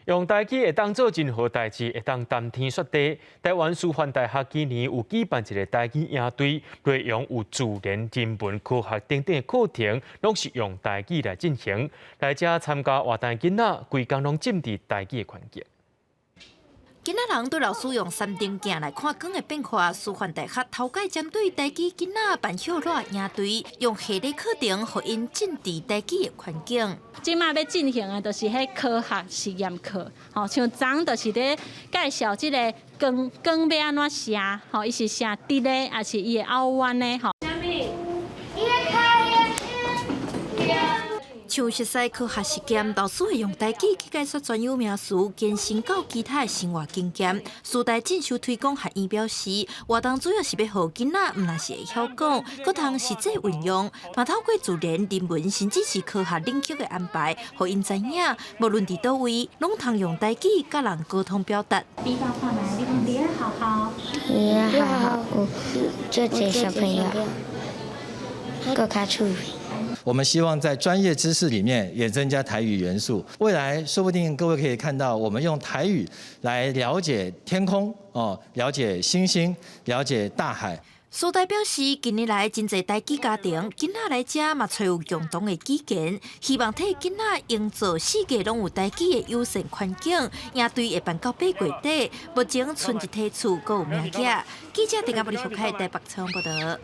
用台語會當做任何代誌，會當談天說地。台灣師範大學今年有舉辦一个台語營隊，內容有自然、人文、科學等等的課程，攏是用台語來進行。來遮參加活動的囡仔，規工攏浸佇台語的環境。囡仔人對老師用三燈鏡來看光的變化，師範大學頭擺針對台語囡仔辦歇熱營隊，用系列課程予𪜶浸佇台語的環境。這馬欲進行的，就是彼科學實驗課，吼，像昨昏就是咧介紹這个光光欲按怎射，吼，伊是射直的，抑是伊會拗彎的，吼。像熟悉科學實驗，老師會用台語去解說專有名詞，延伸到其他的生活經驗。師大進修推廣學院表示，活動主要是欲予囡仔毋但是會曉講，閣通實際運用，嘛透過自然、人文，甚至是科學領域的安排，予𪜶知影，無論佇佗位，攏通用台語佮人溝通表達。比較看覓，你講佇咧學校，佇咧學校有足濟小朋友，閣較趣味。我們希望在專業知識裡面也增加台語元素，未來說不定各位可以看到，我們用台語來了解天空哦，了解星星，了解大海。師大表示，近年來真濟台語家庭囡仔來遮嘛揣有共同的語言，希望替囡仔營造四界攏有台語的友善環境。營隊會辦到8月底，目前賰一梯次閣有名額。記者鄭阿布里福凱台北採訪報道。